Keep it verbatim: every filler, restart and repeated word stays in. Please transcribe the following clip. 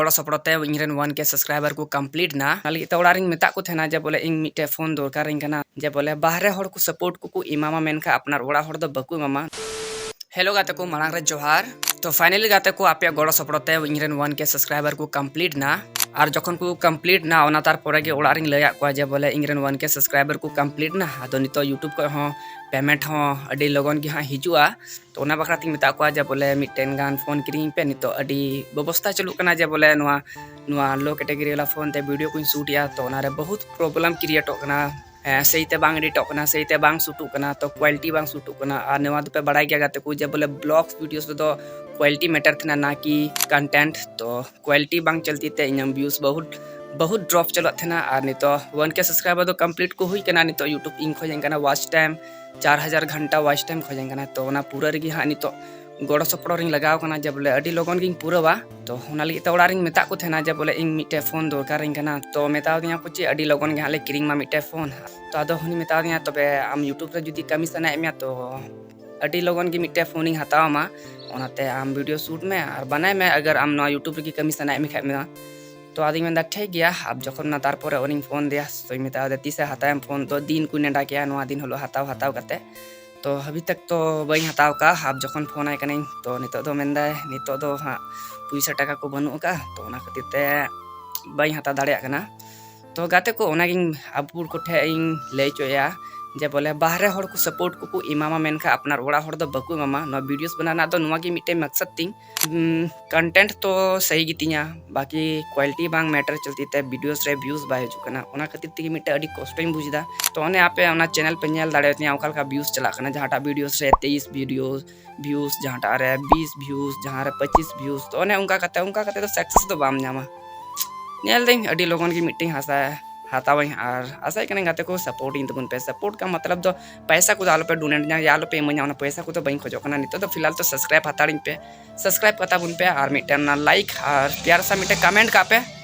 ᱜᱚᱲᱚ ᱥᱚᱯᱚᱲᱚ ᱛᱮ ᱤᱧ ᱨᱮᱱ ᱚᱣᱟᱱ ᱠᱮ ᱥᱟᱵᱥᱠᱨᱟᱭᱵᱟᱨ ᱠᱚ ᱠᱚᱢᱯᱞᱤᱴ ᱱᱟ᱾ ᱚᱱᱟ ᱞᱟᱹᱜᱤᱫ ᱛᱮ ᱚᱲᱟᱜ ᱨᱤᱧ ᱢᱮᱛᱟᱜ ᱠᱚ ᱛᱟᱦᱮᱱᱟ ᱡᱮ ᱵᱚᱞᱮ ᱤᱧ ᱢᱤᱫᱴᱮᱡ ᱯᱷᱳᱱ ᱫᱚᱨᱠᱟᱨᱤᱧ ᱠᱟᱱᱟ, ᱡᱮ ᱵᱚᱞᱮ ᱵᱟᱦᱨᱮ ᱦᱚᱲ ᱠᱚ ᱥᱟᱯᱳᱨᱴ ᱠᱚᱠᱚ ᱮᱢᱟᱢᱟ, ᱢᱮᱱᱠᱷᱟᱱ ᱟᱯᱱᱟᱨ ᱚᱲᱟᱜ ᱦᱚᱲ ᱫᱚ ᱵᱟᱠᱚ ᱮᱢᱟᱢᱟ᱾ ᱦᱮᱞᱳ ᱜᱟᱛᱮ ᱠᱚ, ᱢᱟᱲᱟᱝ ᱨᱮ ᱡᱚᱦᱟᱨ᱾ ᱛᱚ ᱯᱷᱟᱭᱱᱟᱞᱤ ᱜᱟᱛᱮ ᱠᱚ, ᱟᱯᱮᱭᱟᱜ ᱜᱚᱲᱚ ᱥᱚᱯᱚᱲᱚ ᱛᱮ ᱤᱧ ᱨᱮᱱ ᱚᱣᱟᱱ ᱠᱮ ᱥᱟᱵᱥᱠᱨᱟᱭᱵᱟᱨ ᱠᱚ ᱠᱚᱢᱯᱞᱤᱴ ᱱᱟ᱾ ᱟᱨ ᱡᱚᱠᱷᱚᱱ ᱠᱚ ᱠᱚᱢᱯᱞᱤᱴ ᱱᱟ, ᱚᱱᱟ ᱛᱟᱨᱯᱚᱨᱮ ᱜᱮ ᱚᱲᱟᱜ ᱨᱤᱧ ᱞᱟᱹᱭᱟᱫ ᱠᱚᱣᱟ ᱡᱮ ᱵᱚᱞᱮ ᱤᱧ ᱨᱮᱱ ᱚᱣᱟᱱ ᱠᱮ ᱥᱟᱵᱥᱠᱨᱟᱭᱵᱟᱨ ᱠᱚ ᱠᱚᱢᱯᱞᱤᱴ ᱱᱟ᱾ ᱟᱫᱚ ᱱᱤᱛᱚᱜ YouTube ᱠᱷᱚᱡ ᱦᱚᱸ ᱯᱮᱢᱮᱱᱴ ᱦᱚᱸ ᱟᱹᱰᱤ ᱞᱚᱜᱚᱱ ᱜᱮ ᱦᱟᱸᱜ ᱦᱤᱡᱩᱜᱼᱟ᱾ ᱛᱚ ᱚᱱᱟ ᱵᱟᱠᱷᱨᱟ ᱛᱤᱧ ᱢᱮᱛᱟᱜ ᱠᱚᱣᱟ ᱡᱮ ᱵᱚᱞᱮ ᱢᱤᱫᱴᱮᱱ ᱜᱟᱱ ᱯᱷᱳᱱ ᱠᱤᱨᱤᱧ ᱯᱮ᱾ ᱱᱤᱛᱚᱜ ᱟᱹᱰᱤ ᱵᱮᱵᱚᱥᱛᱷᱟ ᱪᱟᱹᱞᱩᱜ ᱠᱟᱱᱟ ᱡᱮ ᱵᱚᱞᱮ ᱱᱚᱣᱟ ᱱᱚᱣᱟ ᱞᱳ ᱠᱮᱴᱮᱜᱚᱨᱤ ᱣᱟᱞᱟ ᱯᱷᱳᱱ ᱛᱮ ᱵᱷᱤᱰᱤᱭᱳ ᱠᱚᱧ ᱥᱩᱴ ᱮᱜᱼᱟ, ᱛᱚ ᱚᱱᱟᱨᱮ ᱵᱚᱦᱩᱛ ᱯᱨᱚᱵᱞᱮᱢ ᱠᱨᱤᱭᱮᱴᱚᱜ ᱠᱟᱱᱟ᱾ ᱦᱮᱸ, ᱥᱟᱹᱦᱤ ᱛᱮ ᱵᱟᱝ ᱮᱰᱤᱴᱚᱜ ᱠᱟᱱᱟ, ᱥᱟᱹᱦᱤ ᱛᱮ ᱵᱟᱝ ᱥᱩᱴᱚᱜ ᱠᱟᱱᱟ, ᱛᱚ ᱠᱳᱣᱟᱞᱤᱴᱤ ᱵᱟᱝ ᱥᱩᱴᱚᱜ ᱠᱟᱱᱟ᱾ ᱟᱨ ᱱᱚᱣᱟ ᱫᱚᱯᱮ ᱵᱟᱲᱟᱭ ᱜᱮᱭᱟ ᱜᱟᱛᱮ ᱠᱚ ᱡᱮ ᱵᱚᱞᱮ ᱵᱞᱚᱜ ᱵᱷᱤᱰᱤᱭᱳᱥ ᱨᱮᱫᱚ ᱠᱳᱣᱟᱞᱤᱴᱤ ᱢᱮᱴᱟᱨ ᱛᱟᱦᱮᱱᱟ, ᱱᱟ ᱠᱤ ᱠᱚᱱᱴᱮᱱᱴ᱾ ᱛᱚ ᱠᱳᱣᱟᱞᱤᱴᱤ ᱵᱟᱝ ᱪᱚᱞᱛᱤ ᱛᱮ ᱤᱧᱟᱹᱜ ᱵᱷᱤᱭᱩᱥ ᱵᱚᱦᱩᱛ ᱵᱚᱦᱩᱛ ᱰᱨᱚᱯ ᱪᱟᱞᱟᱜ ᱛᱟᱦᱮᱱᱟ᱾ ᱟᱨ ᱱᱤᱛᱚᱜ ᱚᱣᱟᱱ ᱠᱮ ᱥᱟᱵᱥᱠᱨᱟᱭᱵᱟᱨ ᱫᱚ ᱠᱚᱢᱯᱞᱤᱴ ᱠᱚ ᱦᱩᱭ ᱠᱟᱱᱟ᱾ ᱱᱤᱛᱚᱜ YouTube ᱤᱧ ᱠᱷᱚᱡᱟᱹᱧ ᱠᱟᱱᱟ ᱣᱟᱪ ᱴᱟᱭᱤᱢ, ᱪᱟᱨ ᱦᱟᱡᱟᱨ ᱜᱷᱚᱱᱴᱟ ᱣᱟᱪ ᱴᱟᱭᱤᱢ ᱠᱷᱚᱡᱟᱹᱧ ᱠᱟᱱᱟ᱾ ᱛᱚ ᱚᱱᱟ ᱯᱩᱨᱟᱹ ᱨᱮᱜᱮ ᱦᱟᱸᱜ ᱱᱤᱛᱚᱜ ᱜᱚᱲᱚ ᱥᱚᱯᱚᱲᱚ ᱨᱤᱧ ᱞᱟᱜᱟᱣ ᱠᱟᱱᱟ ᱡᱮ ᱵᱚᱞᱮ ᱟᱹᱰᱤ ᱞᱚᱜᱚᱱ ᱜᱤᱧ ᱯᱩᱨᱟᱹᱣᱟ᱾ ᱛᱚ ᱚᱱᱟ ᱞᱟᱹᱜᱤᱫ ᱛᱮ ᱚᱲᱟᱜ ᱨᱤᱧ ᱢᱮᱛᱟᱜ ᱠᱚ ᱛᱟᱦᱮᱱᱟ ᱡᱮ ᱵᱚᱞᱮ ᱤᱧ ᱢᱤᱫᱴᱮᱡ ᱯᱷᱳᱱ ᱫᱚᱨᱠᱟᱨᱤᱧ ᱠᱟᱱᱟ᱾ ᱛᱚ ᱢᱮᱛᱟᱣ ᱫᱤᱧᱟ ᱠᱚ ᱪᱮᱫ ᱟᱹᱰᱤ ᱞᱚᱜᱚᱱ ᱜᱮ ᱦᱟᱸᱜ ᱞᱮ ᱠᱤᱨᱤᱧ ᱢᱟ ᱢᱤᱫᱴᱮᱡ ᱯᱷᱳᱱ᱾ ᱛᱚ ᱟᱫᱚ ᱩᱱᱤ ᱢᱮᱛᱟᱣ ᱫᱤᱧᱟ, ᱛᱚᱵᱮ ᱟᱢ YouTube ᱨᱮ ᱡᱩᱫᱤ ᱠᱟᱹᱢᱤ ᱥᱟᱱᱟᱭᱮᱫ ᱢᱮᱭᱟ ᱛᱚ ᱟᱹᱰᱤ ᱞᱚᱜᱚᱱ ᱜᱮ ᱢᱤᱫᱴᱮᱡ ᱯᱷᱳᱱᱤᱧ ᱦᱟᱛᱟᱣ ᱟᱢᱟ, ᱚᱱᱟᱛᱮ ᱟᱢ ᱵᱷᱤᱰᱤᱭᱳ ᱥᱩᱴ ᱢᱮ ᱟᱨ ᱵᱮᱱᱟᱣ ᱢᱮ, ᱟᱜᱟᱨ ᱟᱢ ᱱᱚᱣᱟ YouTube ᱨᱮᱜᱮ ᱠᱟᱹᱢᱤ ᱥᱟᱱᱟᱭᱮᱫ ᱢᱮ ᱠᱷᱟᱡ ᱢᱮ᱾ ᱛᱚ ᱟᱫᱚᱧ ᱢᱮᱱᱫᱟ ᱴᱷᱤᱠ ᱜᱮᱭᱟ᱾ ᱟᱨ ᱡᱚᱠᱷᱚᱱ ᱚᱱᱟ ᱛᱟᱨᱯᱚᱨᱮ ᱩᱱᱤᱧ ᱯᱷᱳᱱ ᱫᱮᱭᱟ, ᱛᱚᱧ ᱢᱮᱛᱟᱣ ᱫᱮᱭᱟ ᱛᱤᱥᱮ ᱦᱟᱛᱟᱣᱮᱢ ᱯᱷᱳᱱ, ᱛᱚ ᱫᱤᱱ ᱠᱚ ᱱᱮᱰᱟ ᱠᱮᱜᱼᱟ ᱱᱚᱣᱟ ᱫᱤᱱ ᱦᱤᱞᱳᱜ ᱦᱟᱛᱟᱣ ᱦᱟᱛᱟᱣ ᱠᱟᱛᱮ᱾ ᱛᱚ ᱦᱟᱹᱵᱤ ᱛᱟᱠ ᱛᱚ ᱵᱟᱹᱧ ᱦᱟᱛᱟᱣ ᱠᱟᱜᱼᱟ᱾ ᱟᱨ ᱡᱚᱠᱷᱚᱱ ᱯᱷᱳᱱ ᱟᱭ ᱠᱟᱹᱱᱟᱹᱧ, ᱛᱚ ᱱᱤᱛᱚᱜ ᱫᱚ ᱢᱮᱱᱫᱟᱭ ᱱᱤᱛᱚᱜ ᱫᱚ ᱦᱟᱸᱜ ᱯᱚᱭᱥᱟ ᱴᱟᱠᱟ ᱠᱚ ᱵᱟᱹᱱᱩᱜ ᱟᱠᱟᱫᱼᱟ, ᱛᱚ ᱚᱱᱟ ᱠᱷᱟᱹᱛᱤᱨ ᱛᱮ ᱵᱟᱹᱧ ᱦᱟᱛᱟᱣ ᱫᱟᱲᱮᱭᱟᱜ ᱠᱟᱱᱟ᱾ ᱛᱚ ᱜᱟᱛᱮ ᱠᱚ, ᱚᱱᱟᱜᱤᱧ ᱟᱵᱚ ᱠᱚᱴᱷᱮᱡ ᱤᱧ ᱞᱟᱹᱭ ᱦᱚᱪᱚᱭᱟ ᱡᱮ ᱵᱚᱞᱮ ᱵᱟᱦᱨᱮ ᱦᱚᱲ ᱠᱚ ᱥᱟᱯᱳᱨᱴ ᱠᱚᱠᱚ ᱮᱢᱟᱢᱟ, ᱢᱮᱱᱠᱷᱟᱱ ᱟᱯᱱᱟᱨ ᱚᱲᱟᱜ ᱦᱚᱲ ᱫᱚ ᱵᱟᱠᱚ ᱮᱢᱟᱢᱟ᱾ ᱱᱚᱣᱟ ᱵᱷᱤᱰᱤᱭᱳᱥ ᱵᱮᱱᱟᱣ ᱨᱮᱱᱟᱜ ᱫᱚ ᱱᱚᱣᱟ ᱜᱮ ᱢᱤᱫᱴᱮᱱ ᱢᱟᱠᱥᱟᱫ ᱛᱤᱧ᱾ ᱠᱚᱱᱴᱮᱱᱴ ᱛᱚ ᱥᱟᱹᱦᱤ ᱜᱮᱛᱤᱧᱟ, ᱵᱟᱠᱤ ᱠᱳᱣᱟᱞᱤᱴᱤ ᱵᱟᱝ ᱢᱮᱴᱟᱨ ᱪᱚᱞᱛᱤ ᱛᱮ ᱵᱷᱤᱰᱤᱭᱳᱥ ᱨᱮ ᱵᱷᱤᱭᱩᱥ ᱵᱟᱭ ᱦᱤᱡᱩᱜ ᱠᱟᱱᱟ᱾ ᱚᱱᱟ ᱠᱷᱟᱹᱛᱤᱨ ᱛᱮᱜᱮ ᱢᱤᱫᱴᱮᱱ ᱟᱹᱰᱤ ᱠᱚᱥᱴᱚᱧ ᱵᱩᱡᱽ ᱮᱫᱟ᱾ ᱛᱚ ᱚᱱᱮ ᱟᱯᱮ ᱚᱱᱟ ᱪᱮᱱᱮᱞ ᱯᱮ ᱧᱮᱞ ᱫᱟᱲᱮᱭᱟᱛᱤᱧᱟ ᱚᱠᱟ ᱞᱮᱠᱟ ᱵᱷᱤᱭᱩᱥ ᱪᱟᱞᱟᱜ ᱠᱟᱱᱟ, ᱡᱟᱦᱟᱸᱴᱟᱜ ᱵᱷᱤᱰᱤᱭᱳᱥ ᱨᱮ ᱛᱮᱭᱤᱥ ᱵᱷᱤᱰᱤᱭᱳ ᱵᱷᱤᱭᱩᱥ, ᱡᱟᱦᱟᱸᱴᱟᱜ ᱨᱮ ᱵᱤᱥ ᱵᱷᱤᱭᱩᱥ, ᱡᱟᱦᱟᱸ ᱨᱮ ᱯᱚᱸᱪᱤᱥ ᱵᱷᱤᱭᱩᱥ᱾ ᱛᱚ ᱚᱱᱮ ᱚᱱᱠᱟ ᱠᱟᱛᱮ ᱚᱱᱠᱟ ᱠᱟᱛᱮ ᱫᱚ ᱥᱟᱠᱥᱮᱥ ᱫᱚ ᱵᱟᱢ ᱧᱟᱢᱟ᱾ ᱧᱮᱞ ᱫᱟᱹᱧ ᱟᱹᱰᱤ ᱞᱚᱜᱚᱱ ᱜᱮ ᱢᱤᱫᱴᱮᱱ ᱦᱟᱥᱟ ᱦᱟᱛᱟᱣᱟᱹᱧ ᱟᱨ ᱟᱥᱟᱭ ᱠᱟᱹᱱᱟᱹᱧ ᱜᱟᱛᱮ ᱠᱚ ᱥᱟᱯᱳᱨᱴ ᱤᱧ ᱛᱟᱵᱚᱱ ᱯᱮ᱾ ᱥᱟᱯᱳᱨᱴ ᱠᱟᱜ ᱢᱚᱛᱞᱚᱵ ᱫᱚ ᱯᱚᱭᱥᱟ ᱠᱚᱫᱚ ᱟᱞᱚᱯᱮ ᱰᱳᱱᱮᱴ ᱧᱟ ᱭᱟ, ᱟᱞᱚᱯᱮ ᱤᱢᱟᱹᱧᱟ, ᱚᱱᱟ ᱯᱚᱭᱥᱟ ᱠᱚᱫᱚ ᱵᱟᱹᱧ ᱠᱷᱚᱡᱚᱜ ᱠᱟᱱᱟ᱾ ᱱᱤᱛᱚᱜ ᱫᱚ ᱯᱷᱤᱞᱦᱟᱞ ᱛᱚ ᱥᱟᱵᱥᱠᱨᱟᱭᱤᱵ ᱦᱟᱛᱟᱲᱤᱧ ᱯᱮ, ᱥᱟᱵᱥᱠᱨᱟᱭᱤᱵ ᱠᱟᱛᱟ ᱵᱚᱱ ᱯᱮ ᱟᱨ ᱢᱤᱫᱴᱮᱱ ᱚᱱᱟ ᱞᱟᱭᱤᱠ ᱟᱨ ᱯᱮᱭᱟᱨ ᱥᱟ ᱢᱤᱫᱴᱮᱱ ᱠᱚᱢᱮᱱᱴ ᱠᱟᱜ ᱯᱮ᱾